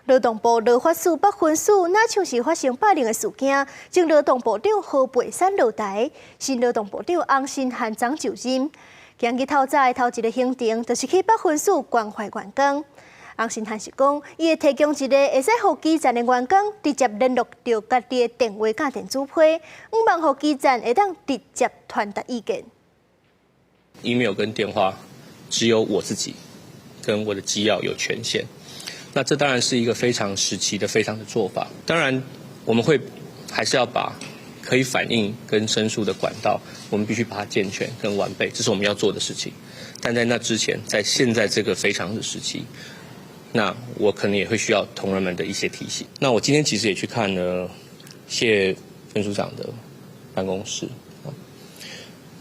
勞動部勞發署北分署，若像是發生霸凌的事件，前勞動部長何培山落台，新勞動部長洪申翰昨就任。今日透早的頭一个行程，就是去北分署關懷員工。洪申翰是講，伊會提供一個會使予基層的員工直接聯絡著家己的電話佮電子批，向望予基層會當直接傳達意見。 email 跟電話只有我自己跟我的機要有權限。那這當然是一個非常時期的非常的做法。當然，我們會還是要把可以反映跟申訴的管道，我們必須把它健全跟完備，這是我們要做的事情。但在那之前，在現在這個非常的時期，那我可能也會需要同仁們的一些提醒。那我今天其實也去看了謝分署長的辦公室，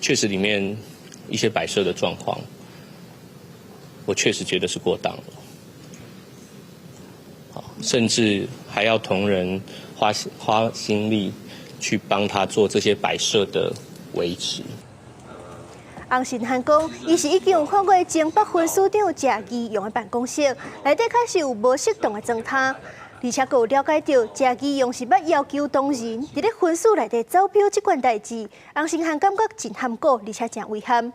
確實裡面一些擺設的狀況，我確實覺得是過當了。甚至還要同仁花心力去幫他做這些擺設的維持。洪申翰講，伊是已經有看過前北分署長謝宜容的辦公室，內底確實有無適當的裝潢，而且閣有了解著謝宜容是捌要求同仁佇咧分署內底走標這款代誌，洪申翰感覺真含糊，而且真遺憾。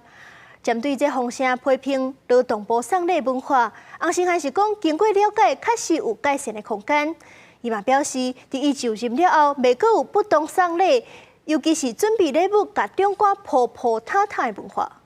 針對這風聲批評勞動部送禮文化，洪申翰是講經過了解，確實有改善的空間。伊嘛表示，佇伊就任了後，袂閣有不當送禮，尤其是準備禮物共長官鋪鋪沓沓的文化。